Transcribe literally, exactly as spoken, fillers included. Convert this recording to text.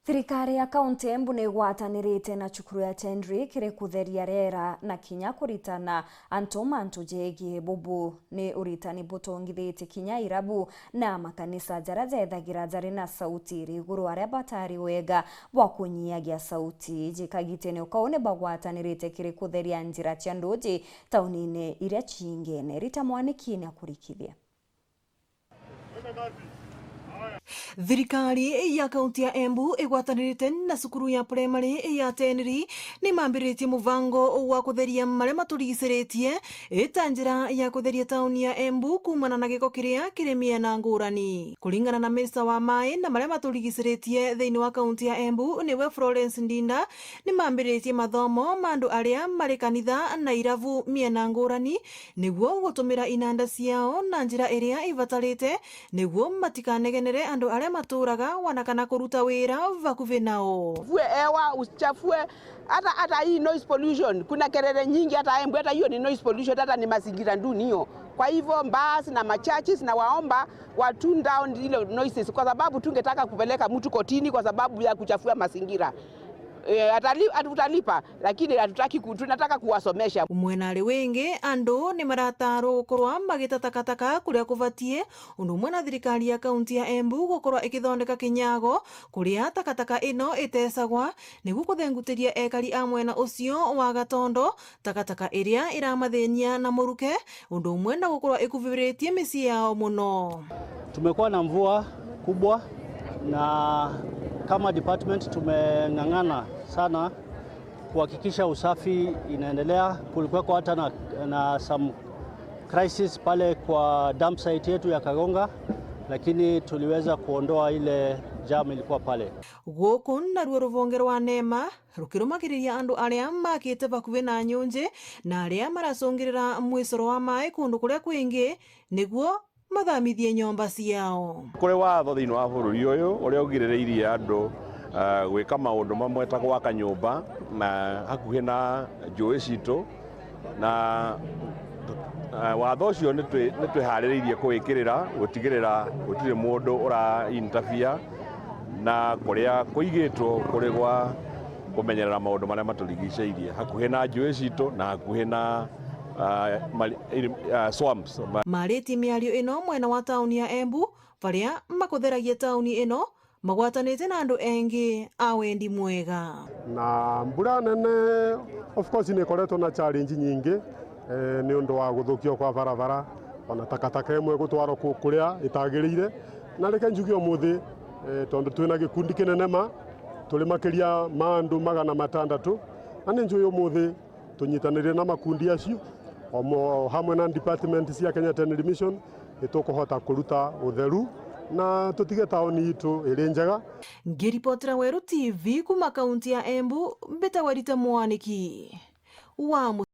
Thirikari ya kaunti ya Embu ni igwatanirite na cukuru ya Tenri kiri kutheria riera na kinya kuritana antu mantu jegie bubu. Ni uritani butongithitie kinya irabu na makanisa jaria jethagira jari na sauti iri iguru aria batari wega bwa kunyiagia sauti iji. Kagitene o kau ni bagwatanirite kiri kutheria njira cia nduji taunine iria ciingene. Rita Mwaniki ni akurikithia. Thirikari ya kaunti ya Embu igwatanirite na cukuru ya primary ya Tenri ni mambiritie mubango wa kutheria maria maturigiciritie, ita njira ya kutheria tauni ya Embu kuumana na giko kiria kiri miena ngurani. Kuringana na minista wa mai na maria maturigiciritie thiini wa kaunti ya Embu, niwe Florence Ndinda, ni mambiritie mathomo ma andu aria mari kanitha na irabu miena ngurani, niguo gutumira inanda ciao na njira iria ibatarite, niguo matikaanegenere andu aria maturaga wana kana kuruta wira bakuvi nao. Chafue hewa, usichafue hata, hata hii noise pollution. Kuna kelele nyingi hata Embu, hata hiyo ni noise pollution, hata ni mazingira duni hiyo. Kwa hivyo bars na machurches, na waomba wa tune down ile noises, kwa sababu tungetaka kupeleka mtu kotini kwa sababu ya kuchafua mazingira. E, atali-, tutalipa, lakini hatutaki ku-, tunataka kuwasomesha. Mwena ari wingi, andu ni maratarwo gukorwa magita takataka kuria kubatie, undu umwe na thirikari ya kaunti ya Embu gukorwa ikithondeka kinyago kuria takataka ino itesagwa, niguo kuthengutiria ekari a mwena ucio wa Gatondo takataka iria iramathinia na muruke, undu umwe na gukorwa ikuviritie micii yao muno. Tumekuwa na mvua kubwa na kama department tumeng'ang'ana sana kuhakikisha usafi inaendelea. Kulikuweko hata na, na some crisis pale kwa dump site yetu ya Kagonga, lakini tuliweza kuondoa ile jam ilikuwa pale. Guku naruo ruvonge rwa NEMA rukirumagiriria andu aria makite bakuvi na nyunji na aria maracungirira mwisoro wa mai kundu kuria kwingi niguo mathamithie nyomba ciao. Kuri watho thiini wa bururi uyu uria ugirireirie andu, ah, gwika maundu mamwe ta gwaka nyumba na hakuhi na njui citu, na, ah, watho ucio nitwi-, nitwihaririirie kuwikirira gutigirira gutiri mundu ura interfere na kuria kuigitwo kuri gwa kumenyerera maundu maria maturigiceirie hakuhi na njui citu na hakuhi na, ah, mari-, iri-, ah, swamps. Maritie miario ino mwena wa tauni ya Embu, baria makutheragia tauni ino magwatanite na andu engi a wendi mwega. Na mbura nene, of course, ni ikoretwo na challenge nyingi, eh, ni undu wa guthukio kwa barabara, ona takataka imwe gutwarwa ku-, kuria itagirire. Na reke njuge umuthi, eh, tondu twina gikundi kinene ma, turi makiria ma andu magana matandatu, na ni njui umuthi tunyitanire na makundi acio, o mo-, o hamwe na department cia Kenya Tenri Mission, ni tukuhota kuruta utheru na tutige tauni itu iri njega. Ngiripotera Weru T V kuma kaunti ya Embu, mbitagwa Rita Mwaniki wa